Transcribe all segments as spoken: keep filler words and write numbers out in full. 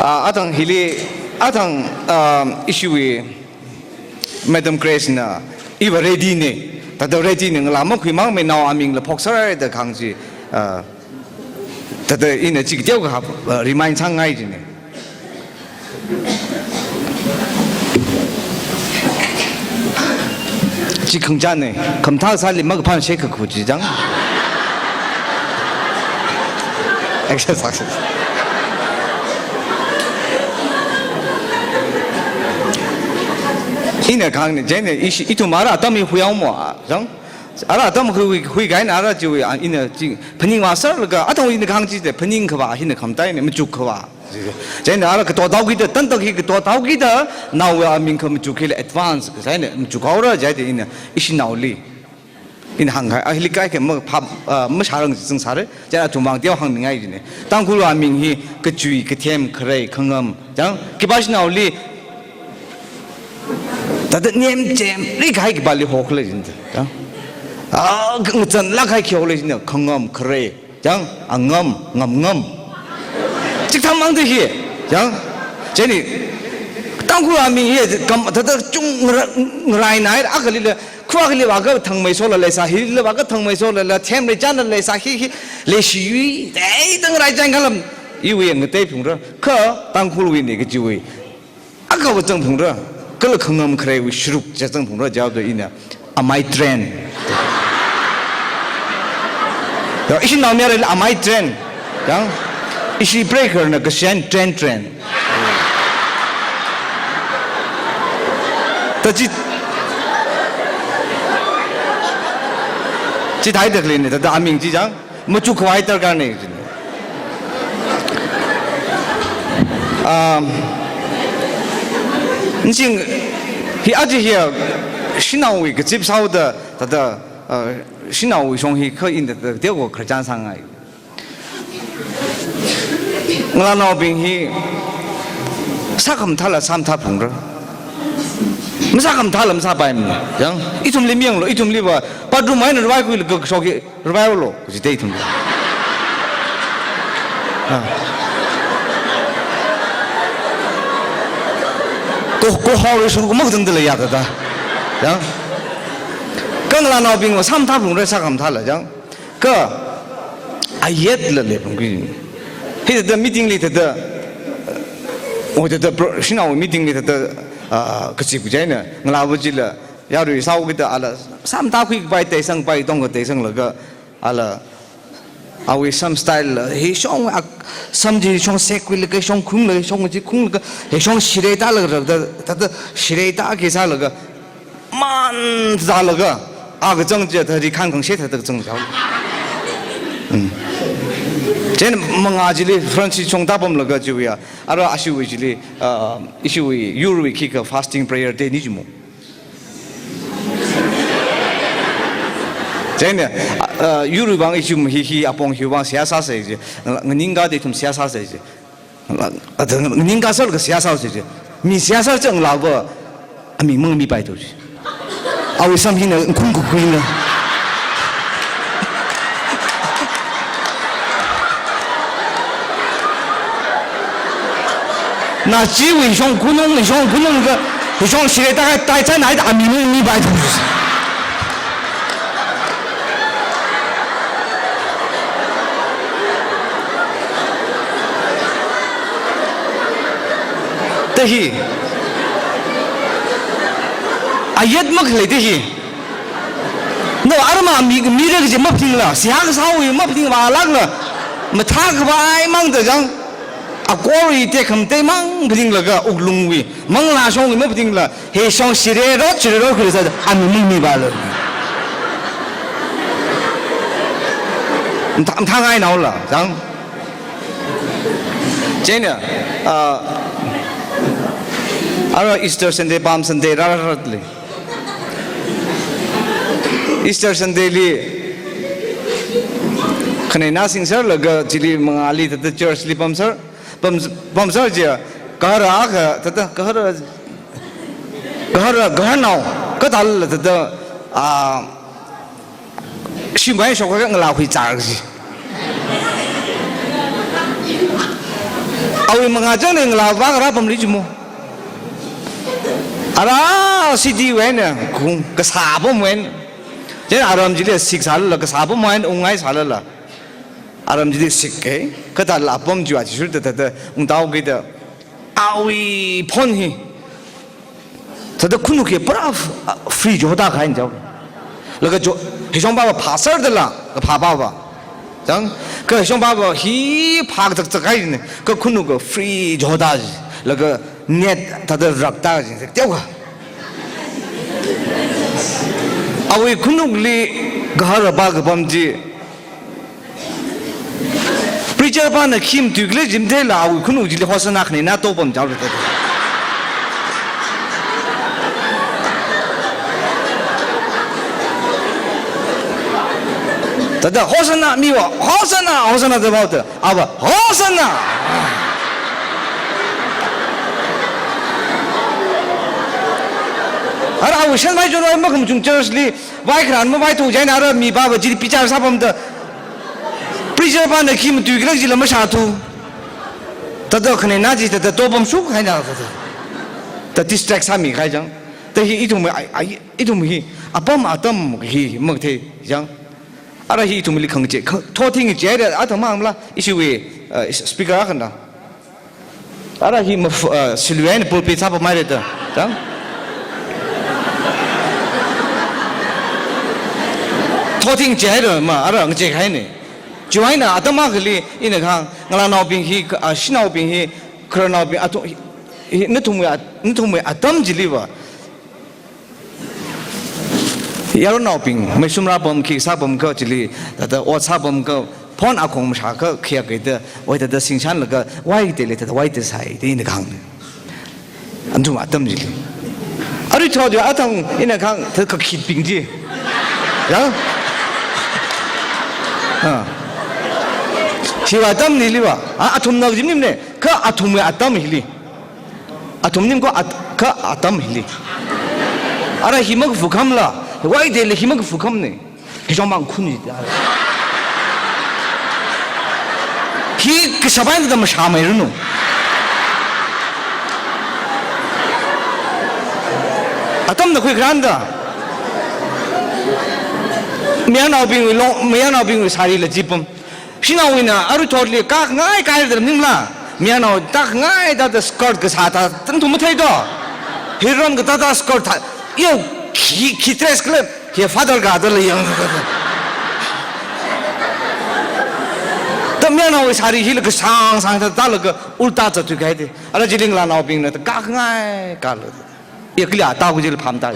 Ah, athang hili, athang, um, ishiwui Madam Grace na, iva ready ne. Thāda ready ne, ngalā makhuimangmei, nao amingla phokserhaida kahāng chi, ah, thāda ina chi kateokha, ah, remind sāngai jine. Chi khangachāne, khamathā sāli makaphang shekakhu chi chang. Exercise. Ina kahāng ne, chieina ishi, ithum ara atam hi huihaomo, chang. Ara atam hui, hui, huikahaina ara chiwui, ah, ina chi, phaningvāserlaga, athang ina kahāng chi te, phaningkhavā hina khamataine, machukkhavā. Chieina ara katot haokida, tantak hi katot haokida, naowui aming khamachuk hila advance, kasaine, machukhaora, chieina ina, ishinaoli. Ina hāngkahai, ah, hili kaikha ma, phap, ah, mashārang chi zangsāre, chieina athumwui vang teo hāngningai jine. Tangkhul aming hi, kachui, kathem, kharei, khangam, chang, khipā shinaoli, thāda nemchem, rikahai khipāli hokhala jinde, chang. Ah, ngazanlāk kahai khi hokhala jinde, khangam, kharei. Chang, angam, ngamngam. Chithāmang da hi, chang. Chieina, Tangkhul aming hi, kam, thāda chung ngara-, ngarainaira, akhali la, khuwa akhali vākha thangmei sola leisā, hili vākha thangmei sola la, themrei chānla leisā, hi, hi, leishiwui, dei dang rai chang khalam, iwui ngatei phungra, kha Tangkhulwui ne kachiwui. Akha va zangphungra, kala khangam khareiwui sharuk chi zangphungra jihaoda ina, amai train. Ya, ishi naomayarali amai train. Yang, ishi breaker na kashan train train. Thāda chi, chi thai dakli ne, thāda aming chi chang. Machukkhavai darkar ne. Um, nching hi aja hi shanaowui kazip sāhaoda, thāda, uh, shanaowui shong hi kha ina thāda teokha khararchan sāngai. Ngalānaobing hi sākhamathāla sāmathāphungra. Masākhamathāla masāpaimana. Yang, ithumli mayanglu, ithumli va, bathroom eina ravai khuilaga kashok hi ravailu, kaji te ithum. Ah. Ko, ko haora shuru ko makdang dala ya da da. Yang. Kha ngalānaobing va sāmathāphungra sākhamathāla, yang. Kha, ayet la leiphungki. Hithāda meeting li thāda, oh, thāda pro-, shanao meeting li thāda, ah, kazip kaji eina, ngalāva chila, yarui sāhaokida ala, sāmathākhuipai teisangpai tongkha teisanglaga, ala, awui sam style la, hi shong ak-, sam chi shong sek khuilaga, shong khunglaga, shong chi khunglaga, hi shong shirei tālaga, thāda, thāda shirei tāki sālaga, man zālaga, a kazang chi thāda ri khan khangshe thāda kazang zao. Mm. Chieina mangā chili Francis chong tāpamlaga chiwui ya, ara ashiwui chili, ah, ishiwui, yurwui khikha fasting prayer day ni chimo. Chieina, ah, ah, yurwui vang ishi hi, hi apong hiwui vang seihā sāsa ji. Nganingkha de ithum seihā sāsa ji. Athang nganingkha sālaga seihā sāsa ji. Mi seihā sā chang lava. Aming mangmipai to ji. Awui sam hina khung kukui na. Na chiwui shong khunung, shong khunung ka, shong shirei tākai, tāi chānai da aming mangmipai to ji. Tahi. Ayet makhalei tahi. No, arma mi, mi rek je maptingla, seihā kasāwui maptingva lakla, mathākhavai mang da jang, akori tekhamatei mang ptinglaga, wuklungwui, manglā shongwui maptingla, he shong shirei rot, shirei rot khuisa, aming mangmipailo. Mthā, mthāngai naola, jang. Chieina, ah, ara Easter Sunday, Palm Sunday, rāra rāra li. Easter Sunday li, khanei na singserlaga chili mangāli thāda church li pamser, pam, pamser je, gahara akha, thāda gahara, gahara, gaharnao, kathāla thāda, ah, shimbai shokka ngalā hui char ji. Awui mangā chang ne ngalā vākharā pamli chimo. Ara city wui eina kung kasā pamwui eina. Chieina aram chili siksālala kasā pamwui eina ungngaisālala. Aram chili sikkei. Kathāla apam chiwui athishurda thāda ungthaokida. Awui phone hi. Thāda khanuk hi pura f-, free jota khain jao. Laga jo, hishong papa phāsārdala, kaphā papa. Chang, ka hishong papa hi phākazak zak khain, ka khanuk ka free jota ji. Laga net thāda rakta ji, teokha. Awui khanukli gahar ba kapam chi, Preacher pana khi matuikhala chi matheila awui khanuk chili Hosanna khani na topam jao rita. Thāda Hosanna miwa, Hosanna, Hosanna da baoda, ava, Hosanna! Ara awui shanmai chonwui makhamachung church li, vaikharan mavaithu chieina ara mi papa chili bichar sāpamda. Preacher pana khi matuikhala chila mashāthu. Thāda khani na chi thāda topam shuk haina thāda. Thāda distract sāmi khai chang. Thāda hi ithum ai, ai, ithum hi apam atam hi makathei chang. Ara hi ithumli khangachei, khang, thot hi ngacheida atam mamla ishiwui, uh, speaker akhana. Ara hi maf-, ah, silvia eina pulpit sāpamhaira da. Chang? Thot hi ngacheira ma, ara ngachei khaina. Chiwui eina atam akhali ina kahāng, ngalānaobing hi, ah, shanaobing hi, khararnaobing, athum, hi, hi, nathumwui at-, nathumwui atam chiliva. Yaronnaobing, meisum rāpam, khi sāpam kha chili, thāda ot sāpam kha, phone akhong mashā kha, khayākhaida, oi thāda singsanlaga, wai tele thāda, wai te sai, te ina kahāng. Athum atam chili. Arui thot yo atam ina kahāng, thāda kakhitbing chi. Ya? Ha. Chiwui atam niliva. A, athumna jimnim ne, kha athumwui atam hili. Athumnim kha at-, kha atam hili. Ara hi makafu khamla, wai tele hi makafu khamne. Hishong mang khun ji. Hi kashabai da mashāmeiranu. Atamna khuikharānda. Mayarnaobingwui long, mayarnaobingwui sarila chipam. Shanaowuina arui thotli kakhangai kaida maningla. Mayarnao takhangai thāda skirt kasā thā, nathum mathei do. Heron kathā thā skirt thā. Yo, khi, khi dress khala, hi father ga thāla yang. Thāda mayarnaowui sari hila kasāng sāng thāda thālaga ulta zatthui kahaida. Ara chili ngalānaobingna thāda kakhangai kala. Yakli ata kujil phamta.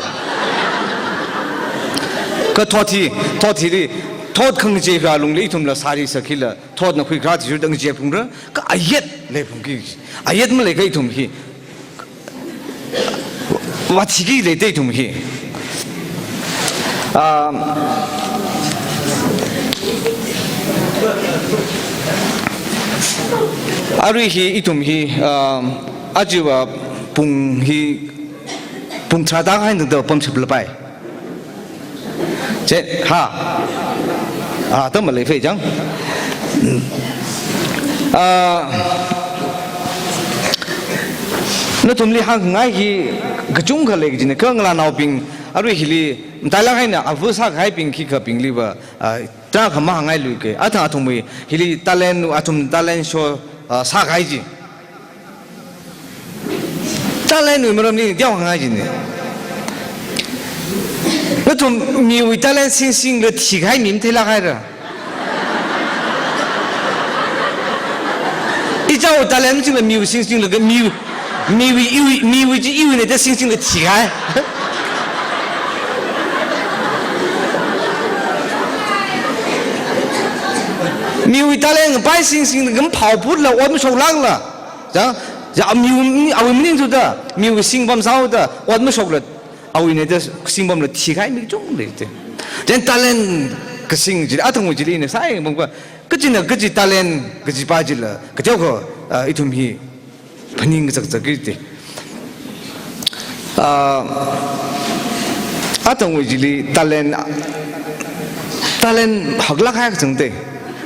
Kha thot hi, thot hili, thot khangachei kha lungli ithumla sari sakhila, thotna khuikharā athishurda ngachei phungra, kha ayet leiphungki. Ayet maleikha ithum hi. Vathiki leida ithum hi. Um, arui hi ithum hi, um, ajava pung hi Pung tharā tākahai tangda pamshap lapai. Che, ha. Ah, tam malei phei chang. Mm. Ah, nathumli hāngngai hi kachungkha lei kajina, kha ngalānaobing, arui hili, matailāk eina, ava sākahaibing khikhabingliva, ah, tarākha mahāngngailui ke, athang athumwui, hili talent, athum talent show, ah, sākahai chi. Talent wui maramli teokha hāngngai jine. Nathum miwui talent singsingla thikahai mi matheilāk haira. Ichāwui talent singla miwui singsingla kha miwui, miwui iwui, miwui chi iwuina da singsingla thikahai. Miwui talent ngapai singsingla kha maphao phutla ot mashoklākla. Ja, ja, mi, mi, awui maningthuda, miwui singpam sāhaoda, ot mashokla, awuina da singpamla thikahai mi kachungkha leite. Then talent kasing chili, athangwui chili ina sāyangpam kha, kachina kachi talent, kachipa chila, kateokha, ah, ithum hi, phaning kazakzak kite. Ah, athangwui chili talent, talent haklāk kahai kachangte.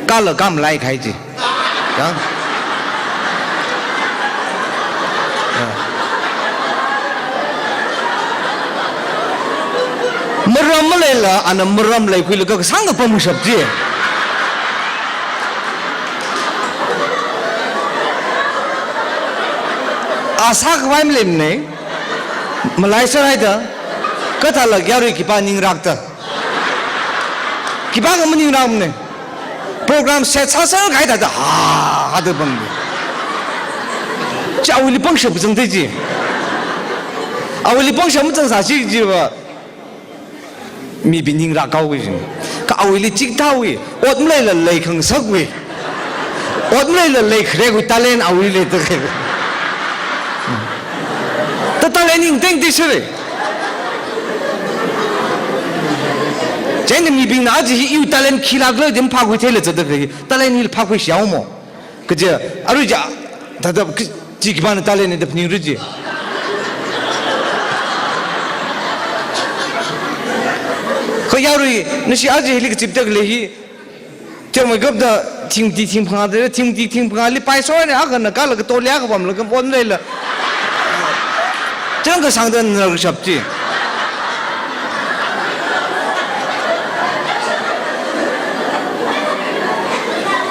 Kala kha malai kahai chi. Ya. Maram maleila, ana maram leikhuilaga kasāngkha pamshap chi. Asā khavai maleimana, malaiser haida, kathāla yarui khipā ningrakta. Khipākha maningrakmana. Program set sāser kahai thāda, ha, ha da pamda. Chi awuili pangshap kazang thei chi. Awuili pangshap mazangsā chi jiva. Mibing ningrak kahaowa jin. Kha awuili chithāhaowa, ot maleila leikhangasakwui. Ot maleila leikharekwui talent awuili leida khalei. Ta talent hi ngatei ngatei sāra. Chieina mibingna aja hi iwui talent khilākhala da maphākhui theila zatda khalei. Talent hila phākhuishi haowa mo. Kaja, arui ja, thāda, chi khipāna talent da phaningra ji. Kha yarui, nashi aja hili kazipda khalei hi, themwui kapda, thingti thingphangā da, thingti thingphangāli paisoina, akhana kala katoli akha pamlaga ot maleila. Chang kasāngda narkashap chi.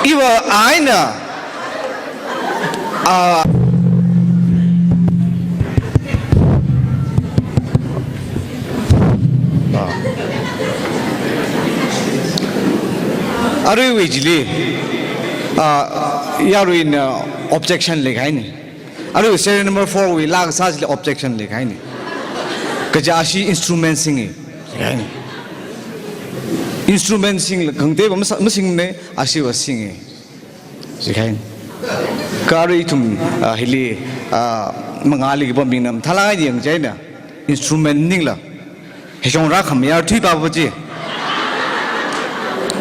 Iva aina, ah, ah. Aruiwui chili, ah, yaruina objection leikahaina. Arui serial number four wui laa kasā chili objection leikahaina. Kaja ashi instrument singa, leikahaina. Instrument singla khangateiva masa-, masingmana, ashiva singa. Leikahaina. Kha arui ithum, ah, hili, ah, mangāli kapambingna mathālāk eina yangchieina. Instrument maningla. Hishong rākhamayar thuipapa chi.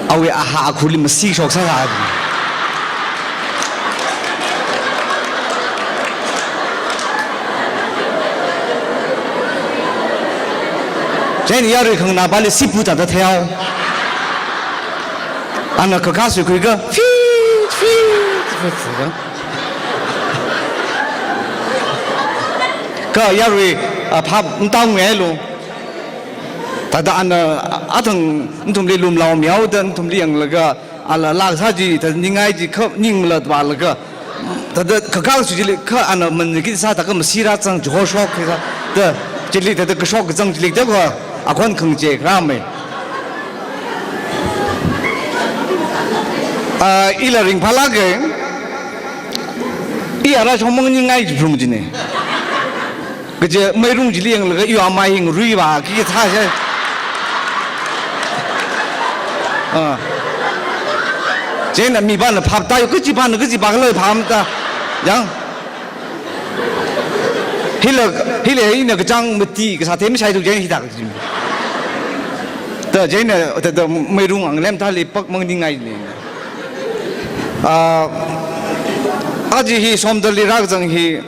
Awui aha akhurli masi shoksāsā. Chieina yarui khanganāpāli sipu thāda theihao. Ana kakā suikhuiakha, fit, fit, fit, fit. Kha yarui, ah, phap mtang ngailu. Thāda ana athang nathumli lumlaomihaoda nathumli yanglaga, ala laa kasā chi, thāda ningai chi, kha ningmala vālaga. Thāda kakā sui chili kha ana manzaki sāda kha masi rāzang, chihor shok kisa. Da, chili thāda kashok kazang chili da kha, akhon khangachei kharāmei. Ah, ila ringphālāka. I ara shong manganingai chi phrung china. Kaja meirung chili yanglaga iwui amai hi ngaruiva kiki thāsai. Ah. Chieina mipāna phap tāya, kachipāna kachipa khala phap matāya. Hila, hila ina kachāng mati kasā themsai tu chieina hithā kaji. Da chieina, da, da meirung ang lemthāli pak manganingai ni. Ah, aja hi Somdalli rākazang hi,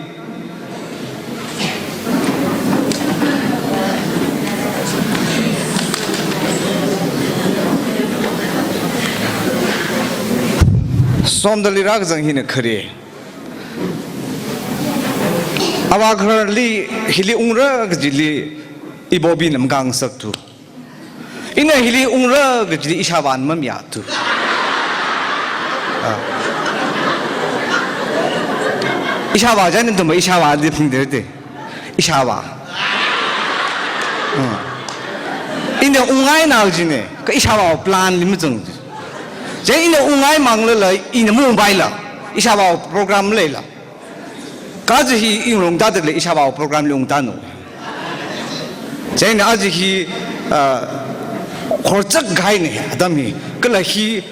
Somdalli rākazang hina khare. Avākhararli hili ungra kajili ibobina makāngasaktu. Ina hili ungra kajili ishāvāna mamayātu. Ah. Ishāvā chieina nathum ishāvāli phungderte. Ishāvā. Ah. Ina ungngaina kajina, kha ishāvā planli mazang. Chieina ina ungngai manglala, ina maungpaila. Ishāvā program leila. Kaja hi ina ungtāda khalei ishāvā programli ungtānu. Chieina aja hi, ah, khorchak kahaina atam hi. Kala hi,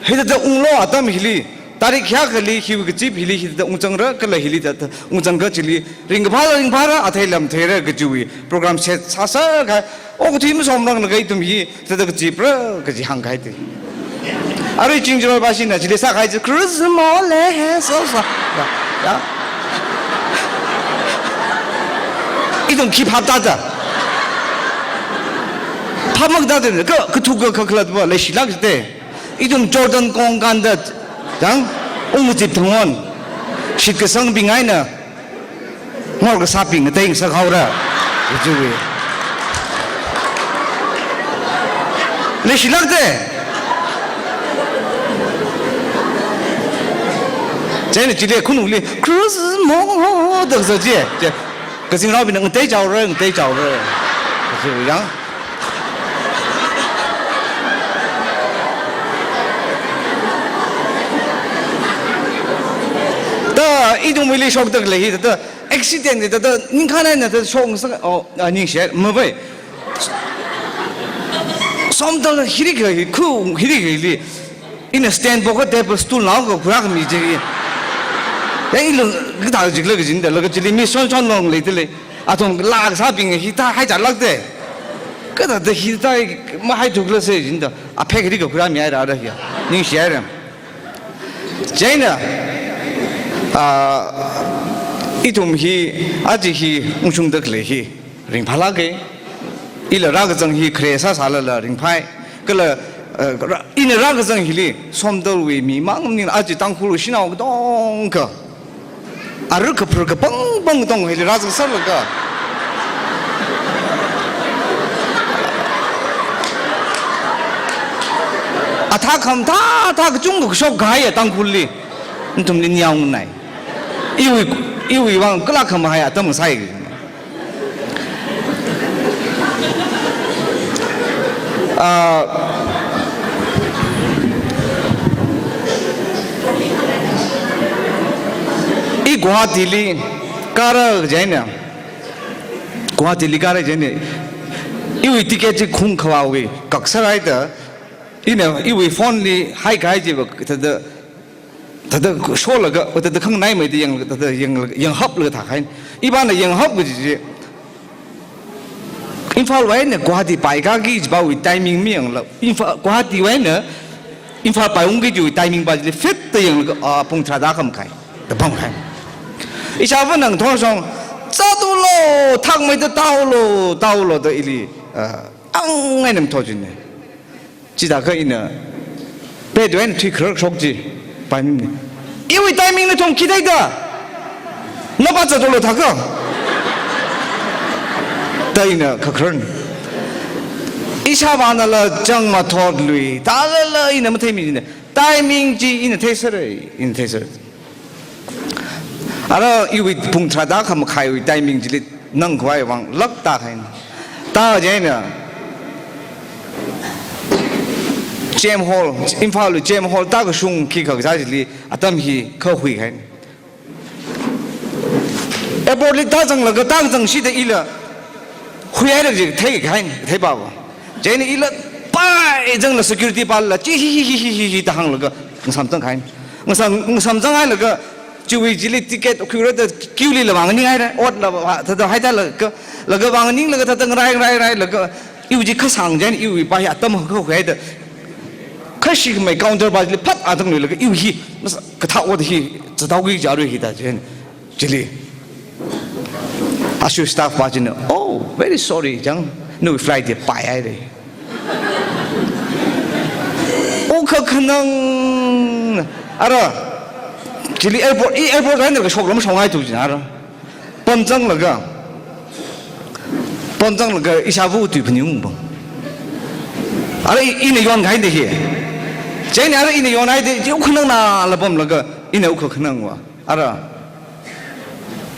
hithāda unglu atam hili, tarik hiyākhali hiwui kazip hili hithāda ungzangra, kala hili thāda ungzangkha chili, ringkaphāla ringphāra, atheila matheira kajiwui program set sāsā kahai. Okathui masomranglaga ithum hi, thāda kazipra, kaji hāngkahai te. Arui Chingjaroi bashina chili sākahai chi, Christmas le, so, so. Ya, ya. Ithum khi phap tāta. Phap makatāta, kha, kathuk kakhalatva leishilāk jite. Ithum Jordan kongkānda, yang, ungkazip thangwon. Shitkasangbing eina, ngor kasābing ngateingasak haora. Kajiwui. Leishilākte. Chieina chili khanuli, Christmas da kaza chi. Chi. Kazingraobingna ngatei chaora, ngatei chaora. Kaji yang. Da, ithumwuili shokda khalei hi, da, accident da, da, ningkhan eina da shok sa, oh, ah, ningshi, mavai. Somdal hiri kha, khu hiri kha li. Ina stand boka table stool nao ka khuirākhami chi. Ya ilo kathā jikla kajinda, laga chili mi shon shon long leida lei. Athum laa kasābing hithā haichālākte. Kathāda hithā mahai thuklāse jinda. Aphek hiri kha khuirāmihaira da ya. Ningshihaira. Chieina, ah, ithum hi, aja hi, ungshungda khalei hi, ringphālāke. Ila rākazang hi khare sāsālala ringphai. Kala, eh, rā-, ina rākazang hili, Somdalwui mimang maning aja Tangkhul shanao katongkha. Arui kaphar kapang pang katong hili rāzangserlaga. Athā khamathā, thā kachungkha kashok kahaiya Tangkhulli. Nathumli ningyāng nai. Iwui, iwui vang kala khamahai atam sai. Ah, i Guwahatili kāra chieina, Guwahatili kāra chieina, iwui ticket chi khung khavāwui kakser haida, ina iwui phone li haikahai chiva, thāda, thāda sholaga, thāda khanganaimeida yang, thāda yang, yanghaplaga thākahai. Ivāna yanghap kaji chi, Imphalwui eina Guwahati paikāki jipawui timing mayangla, Imphal, Guwahatiwui eina Imphal paiungki jiwui timing pa chili fit da yanglaga, ah, pung tharāda khamakhai, da pamkhai. Ishāvā nang thongshong, zatulu, thakmeida tāulu, tāulu da ili, ah, ang eina mathot jine. Chithākha ina, bedwui eina thuikharar shok chi, paimine. Iwui timing nathum khi theida. Napa zatulu thākha. Da ina kakharan. Ishāvānala chang mathot lui. Thālala ina matheimi jine. Timing chi ina theiserei, ina theiserei. Ara iwui pung tharāda khamakhaiwui timing chili nang khavai vang lāk tāhaina. Tā chieina Chem Hall, Imphalwui Chem Hall tākashung khikha kazā chili atam hi kha huihaina. Airport li tāzanglaga tāzangshida ila huihaira ji theikahaina, theipava. Chieina ila paizangla security pala chi hi hi hi da hānglaga ngasamzanghaina. Ngasam, ngasamzanghailaga chiwui chili ticket khuira da queue lila vānganing haira, otla vā, thāda haida laga, laga vānganinglaga thāda ngarai, ngarai, ngarai laga, iwui chi khasang chieina iwui pa hi atam kha huihaida. Khashikmei counter pa chili phat atam luilaga iwui hi, masa, kathā ot hi, zathaoki jarui hi da chieina. Chili. Ashu staff pa china, "Oh, very sorry, chang, nawui flight hi paihaire." Wukha khanang, ara, chili airport, i airport eina kashok lam shongai tu jina ara. Pamzanglaga, pamzanglaga ishāvā tui phaning pam. Ara i, ina yonhaida hi. Chieina ara ina yonhaida, chi wukha khanangnala pamlaga, ina wukha khanangva. Ara,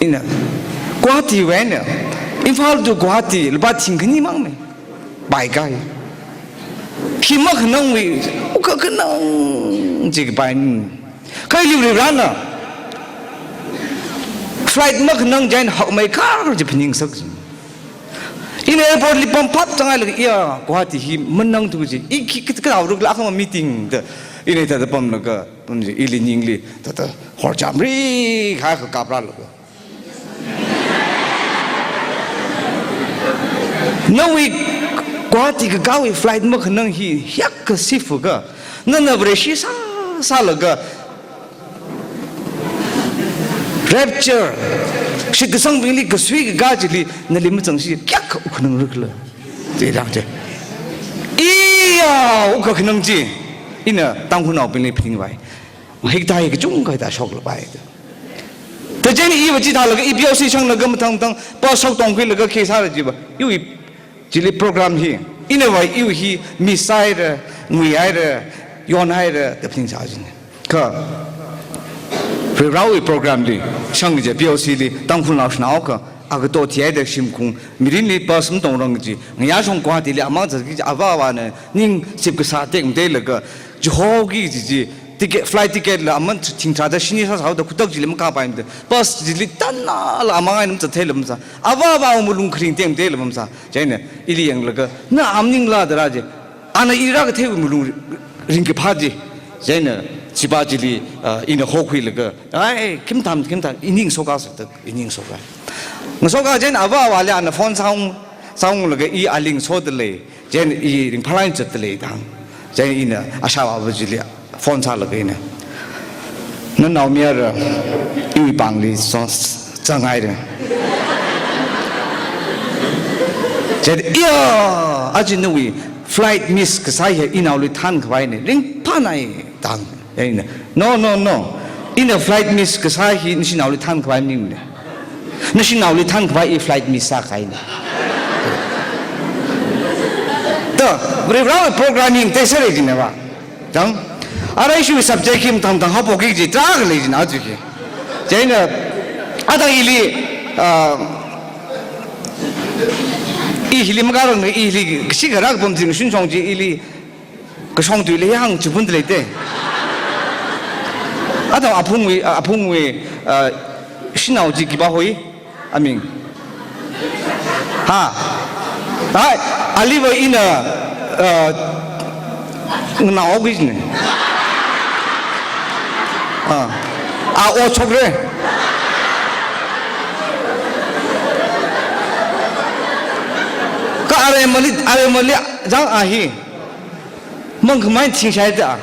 ina, Guwahatiwui eina, Imphal to Guwahati, lupā thingkhani mangmei. Paikāi. Hi makhanangwui, wukha khanang chi kapai. Kha ili Varivarana, flight makhanang chieina hakmei khar chi phaningsak chi. Ina airport li pam phat zanghailaga, iya, Guwahati hi manang tu chi. I khi, khi, khi, auruk la khama meeting da. Ina thāda pamlaga, pam chi, ili ningli, thāda, horchamri, kha, kha, kaprālaga. Nawui Guwahati kakāwui flight makhanang hi, hiyākha sifu ka. Nana Vareshi sā, sālaga. Rapture. Shitkasangbingli kasui kakā chili, nali mazangshi, kayākha wukhanang rikhala. Chi rang chi. Iya, wukha khanang chi. Ina Tangkhulnaobingli phaningvai. Hikathā hi kachungkha hithā shoklapai da. Thāda chieina iva chithālaga, i P O C shanglaga mathang mathang, pa shok tongkhuilaga khi sāra jiva. Iwui chili program hi. Ina va iwui hi miss sāhaira, nguihaira, yonhaira da phaningsā jina. Kha Varivarāwui program li, shang je P O C li, Tangkhulnao shanaokha, agato thihaida shimkhur, mirinli bus matongrang kaji, ngayā shong Guwahati li amang zatki kaji, avā avāna ning sip kasā tekmateilaga, chihoki kaji chi, ticket, flight ticket la aman thing tharāda shini sāsāhaoda khutak chili makāpaimada, bus chili tanla amang eina mazattheila mazā, avā avāwui malung kharing tekmateila mazā. Chieina ili yanglaga, na am maningla da rā je, ana i rākatheiwui malung ringkaphā je. Chieina chipa chili, ah, ina hokhuilaga, ai, khim tham, khim tham, i ning soka sāda, i ning soka. Ngasoka chieina avā avāli ana phone sāung, sāunglaga i ali ngasoda lei, chieina i ringphālāk eina zatda lei da hāng. Chieina ina ashāvāva chili phone sālaga ina, na naomayara, iwui pāngli so, zanghaira. Chieina, iya, aja nawui flight miss kasā hi inaoli thankhavai ne, ringphānai da hāng. Ina, no, no, no. Ina flight miss kasā hi nashi naoli thankhavai maningmane. Nashi naoli thankhavai i flight miss sākahaine. Da, Varivarāwui program yangteisera jina va. Dang, ara ishiwui subject hi mathang mathang haophokki kaji tarākha lei jina aja hi. Chieina, adang ili, ah, i hili makārang, i hili kashi kharā kapam chi ngashun shong chi ili, kashong tuili hāng chiphunda leite. Atam aphungwui, aphungwui, ah, shanao chi khipā hoi, aming. Ha? Hai, aliva ina, ah, nganao kajine. Ah. A o chokre. Kha aremali, aremali, zang a hi. Mangkhamei thingshai da.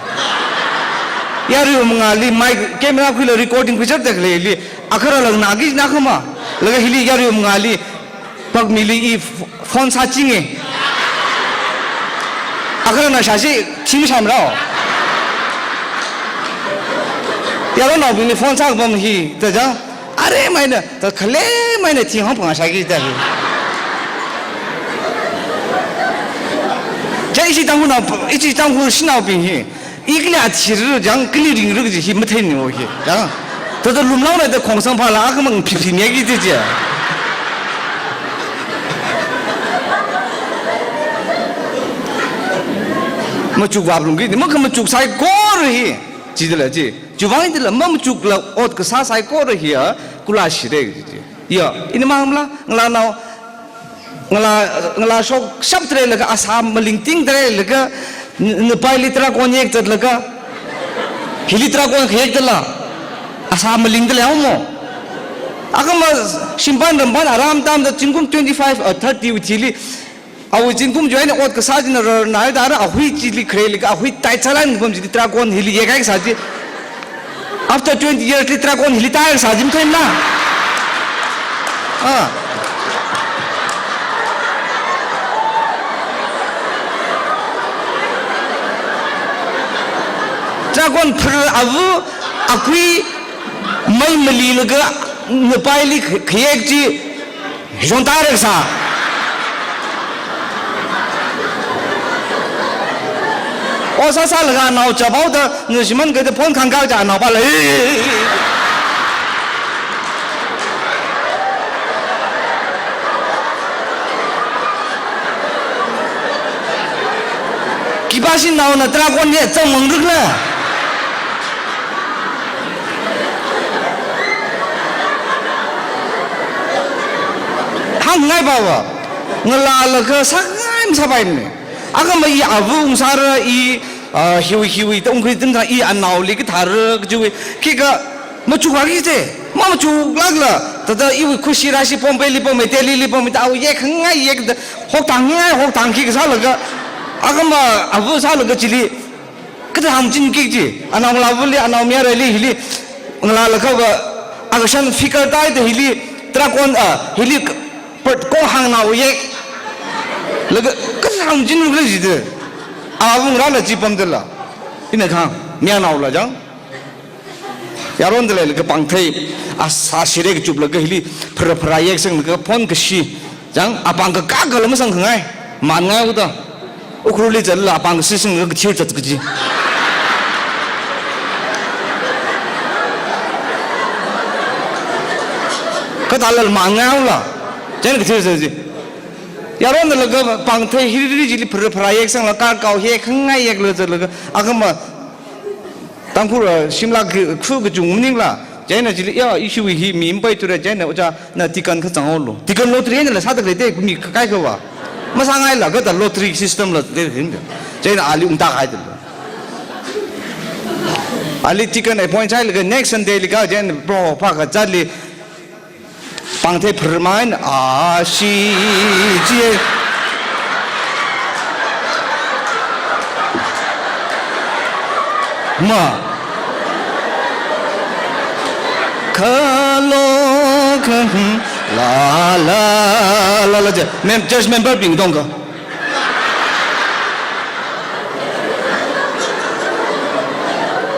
Yarui mangāli mic camera khuilaga recording khuichap da khaleili, akharā lang naki na khama. Laga hili yarui mangāli, pakmili i f-, phone sāchinge. Akharāna shāshi, thingshai marao. Yaronnaobingli phone sākapam hi, da jang. Aremai eina, da khalemai eina thing hāngphangshai kida hi. Chieina ishi Tangkhulnao, ishi Tangkhul shanaobing hi, i kali athira jang, kali ringra kaji hi matheimana hi, jang. Da da lumlaona da khongsamphāla, akhamang phiphi miaki da je. Machuk vāplungki, ni makha machuk saikora hi. Chidala chi, chiwuivang dala mamachukla ot kasā saikora hiya, kula shire chi. Ya, ina mamla, ngalānao, ngalā, ngalā shokshapda leilaga, asā malingtingda leilaga, n-, napaili tarākon yekzatlaga, hili tarākon khayekdala, asā malingda lei haomo. Akhama shimpan rampan aram tamda zingkum twenty-five or thirty wui thili, awui zingkum chiwui eina ot kasā china rarnai da ara ahui chili khareliga ahui tai chalan pam chili tarākon hili yekhai kasā chi. After twenty years li tarākon hili tai kasā chi matheimana. Ah. Tarākon phara avu akui mai malilaga napaili khayek chi. Hizon tarek sā. O sāsālaga nao chaphaoda, ngashiman kada phone khangkak ja nao pala. Khipā shanaona tarākon ye chang mangrukla. Hāngngai pava, ngalālaga sāngai masāpaimane. Akhama i avung sāra i, ah, hiwui hiwui tongkhui tingda i anaoli kathāra kajiwui, khikha machuklāki te, mamachuklākla, tada iwui khushi rāshi Bombayli pamei, Delhili pamei, da awui yekhangai yekda, hokthāngngai hokthāngki kasālaga, akhama avu sālaga chili, kathāngchinki kaji, anao ngalāvali, anaomayarali hili, ngalālakhava, akashan figure taida hili, tarākon, ah, hili, k-, part kong hāngnao yek. Laga, kathāngchinrukla jida. Avung rāla chi pamdala. Ina khang, mayarnaola jang. Yaronda leilaga pāngthei, asā shire kachuplaga hili, phara phara yeksanglaga phone kashi. Jang, apāng kakā kala masangkhangai. Manngai uda. Ukhrulli zatla pāng sising kathir zat kaji. Kathālala mangaola. Chieina kathir zat kaji. Yaronlaga pāngthei hiri hiri chili phara phara yeksangla karkao hi khangai yekla zatlaga. Akhama Tangkhul, uh, shimla khi, khu kachung maningla. Chieina chili, ya, issue hi mi mpai tura, chieina ojā na ticket kha zanghaolu. Ticket lottery einala sāda khalei te, mi kaikhava. Masāngaila, kathā lottery system la te hin. Chieina ali ungta khai te. Ali ticket appoint sāhailaga next Sunday li ka, chieina Proho phākazatli pāngthei phara main ashi ji. Ma. Khalo khan la la la la je. Mem-, church member bing dong ka.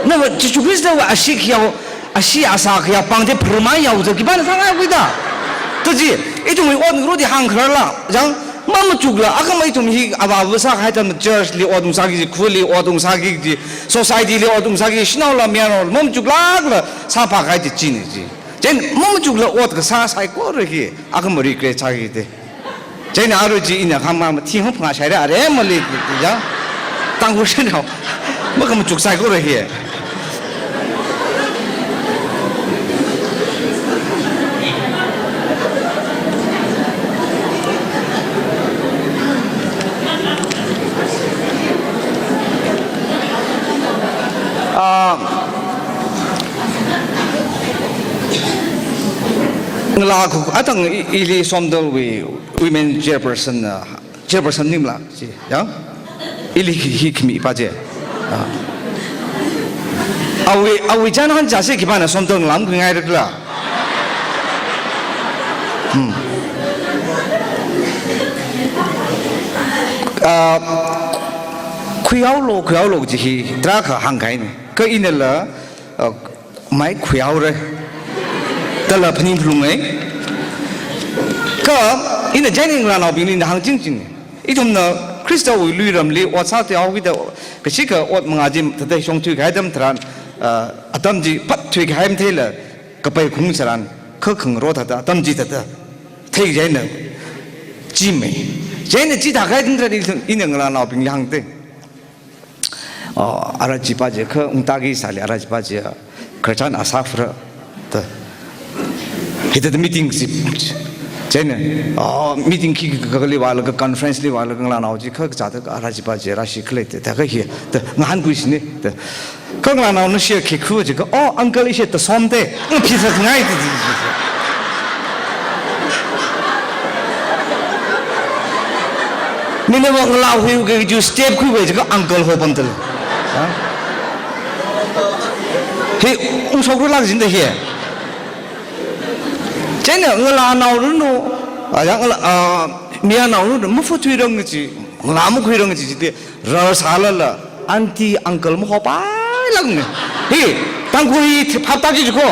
Na wa Jesu Khrista wa ashi khayao, ashi asā khayao pāngthei phara main yao zat khipāna sāngai khuida. Taji, ithumwui ot ngarodi hāngkhararla, jang, mamachukla, akhama ithum hi avāva sākahai atam church li ot ungsāki, khuli ot ungsāki, society li ot ungsāki, shanaola mayarnaola, mamachuklākla sāphākahai chi china ji. Chieina mamachukla ot kasā saikora hi, akhama regret sāki te. Chieina arui chi ina khama mathi hong phangā shaira are mali ya. Tangkhul shanao. Makhamachuk saikora hi. Ah, ngalā khu atang i-, ili Somdalwui women chairperson, uh, chairperson nimla, chi, ya? Ili hi, hi khami pa je. Ah. Awui, awui chānhan chāsi khipāna Somdal ngalā makhuingairala. Hmm. Ah, khuihaolu, khuihaolu chi hi, tarākha hāngkahaina. Kha inala, ah, mai khuihaora. Thāla phaning phalunga. Kha, ina chieina ngalānaobingli ina hāngching ching. Ithumna Khristawui luiramli ot sāthuihaokida, kashikha ot mangā chi thāda shong thuikahai atam tharan, ah, atam chi phat thuikahai matheila, kapai khung tharan, kha khangarok thāda, atam chi thāda, thei chieina, chi mai. Chieina chithākahai atam tharan ithum, ina ngalānaobingli hāngte. Oh, ara chipa je kha ungtaki sāli ara chipa je kharchan asā phara ta. Hithāda meeting si. Chieina, oh, meeting khi, khi, khali vālaga conference li vālaga ngalānao chi kha kazāda ara chipa je rāshi khalei te, ta kha hi, ta ngahānkhui sini, ta. Kha ngalānaona share khi khu je kha, oh, uncle ishi ta Somte, phi sāngai te. Mina wa ngalā hui ke ju step khuiwui jiakha uncle hopam tal. Ha? Hi, ungshok rulak jin da hi. Chieina ngalānao runu, a, ya ngalā, a, mayarnao runu, mafut thuirang chi, ngalā makhuirang chi, chi te, rar sālala, aunty, uncle mahopailakna. Hi, Tangkhul hi phaptā ki jiko.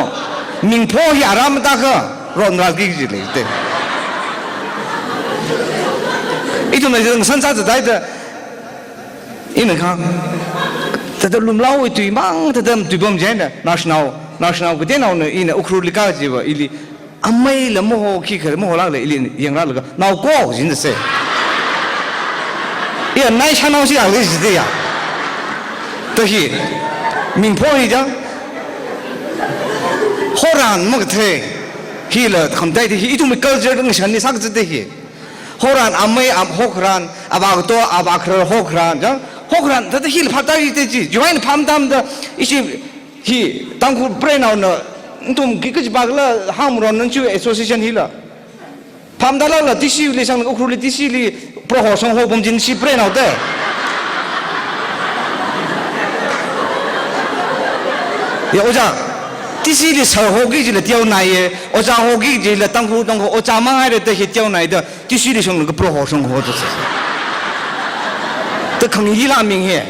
Mingpho hi ara matākha, ron ral ki ji lei te. Ithumna jang san sa ta dai ta. Ina kha. Thāda lumlaowui tui mang, thāda tui pam jaina. Naoshinao, naoshinao kateonaona ina Ukhrulli kajiva, ili Ameila maho khikhala maholakla ili yangrālaga, "Nao ko," jin da se. Iya, nai shanao si ali jide ya. Ta hi, mingpho hi jang. Horan makathei. Hila khamtai te hi, ithumwui culture ngashan ni sak jide hi. Horan amei am hokran, avā kato, avā khara hokran, jang. Hokran, thāda hila phaptā ite ji. Join pham tam da, ishi Hi, Tangkhul preinaona, nathum khi kachipakla hāngmaron nang chu association hila. Phamdalala T C U li sang Ukhrulli T C li Proho shongho pamjin shi preinao te. Ya, ojā. T C li sir hoki jila teonai ye, ojā hoki jila Tangkhul Tangkhul ojā mangai re te hi teonai da, T C li shong ka Proho shongho te. Te khang hila ming he.